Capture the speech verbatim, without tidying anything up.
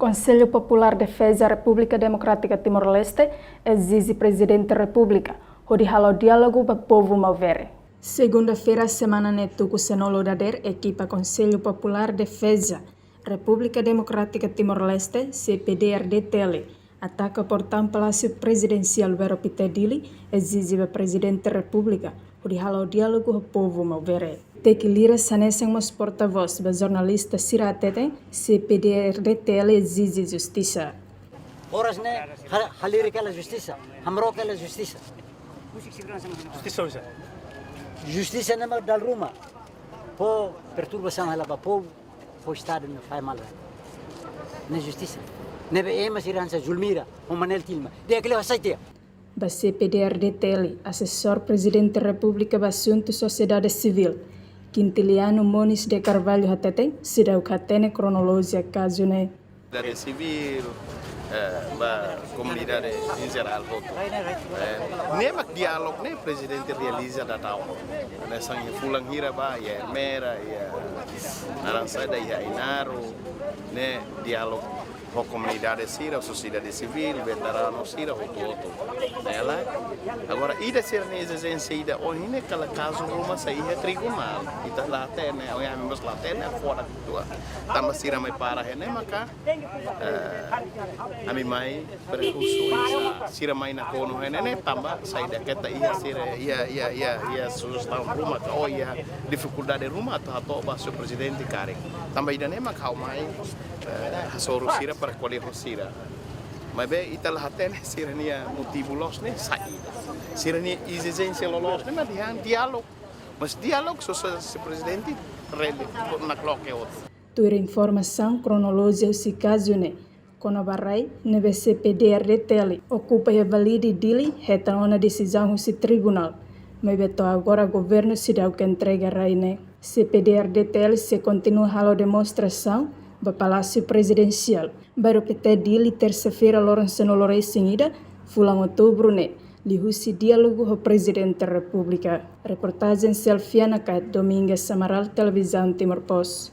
Konsellu Populár Defeza Repúblika Demokrátika Timor-Leste ezije Prezidente Repúblika hodi halo diálogu ba povu Maubere. Segunda-feira semana ne'e, tuku sanulu dadeer, ekipa Konsellu Populár Defeza Repúblika Demokrátika Timor-Leste, C P D R D T L, ataka portaun Palásiu Prezidensiál Bairru Pité Dili, ezije ba Prezidente Repúblika hodi halo diálogu ho povu Maubere. Teki Lira, hanesan mós portavós ba jornalista sira, hateten C P D R D T L ezije justisa. Oras ne'e ha-, halerik hela justisa, hamrook hela justisa. Justisa, justisa. Justisa ne'e mak dala ruma fó perturbasaun hela ba povu, fó Estadu ne'e fahe malu. Ne'e justisa. Ne'ebé ema sira hanesan Zulmira, ho Manel Tilma, di'ak liu hasai tiha. Ba C P D R D T L, Asesór Prezidente Repúblika ba Asuntu Sosiedade Sivíl, Quintiliano Moniz de Carvalho, hateten seidauk hatene kronolojia kazu ne'e. Sosiedade sivíl, eh, ba komunidade em geral hotu. Eh, ne'e mak diálogu ne'e Prezidente realiza daudaun. Hanesan iha fulan hira ba, iha Ermera, iha naran saida, iha Ainaro, ne'e diálogu ho komunidade sira, sosiedade sivíl, veteranu sira, hotu-hotu. Ne'e lae. Agora, ida sira-nia ezijénsia ida ohin ne'e kala kazu ruma sai iha tribunál. Ita la hatene, ohin ami mós la hatene, agora tua. Tanba sira mai para iha ne'e maka, eh, ami mai prejuízu, sira mai nakonu iha ne'e ne'e tanba saida, keta iha sira, iha, iha, iha, iha sujestaun ruma ka, ou iha difikuldade ruma atu hato'o ba señór Prezidente karik. Tanba ida-ne'e mak ha'u mai, eh, hasoru sira para ko'alia ho sira. Maibé ita la hatene sira-nia motivu loos ne'e saida. Sira-nia ezijénsia loloos ne'e mak dehan diálogu. Mas diálogu, só se, se Prezidente rende, nakloke hotu. Tuir informasaun, kronolojia husi kazu ne'e, kona-ba rai ne'ebé C P D R D T L okupa iha Valide, Dili, hetan ona desizaun husi tribunál. Maibé to'o agora governu seidauk entrega rai ne'e. C P D R D T L sei kontinua halo demonstrasaun ba Palásiu Prezidensiál, Bairru Pité, Dili, tersa-feira, loron sanulu-resin-ida, fulan outubru ne'e, liuhusi diálogu ho Prezidente Repúblika. Reportajen Selfiana Kait, Domingas Amaral, Televizaun Timor Post.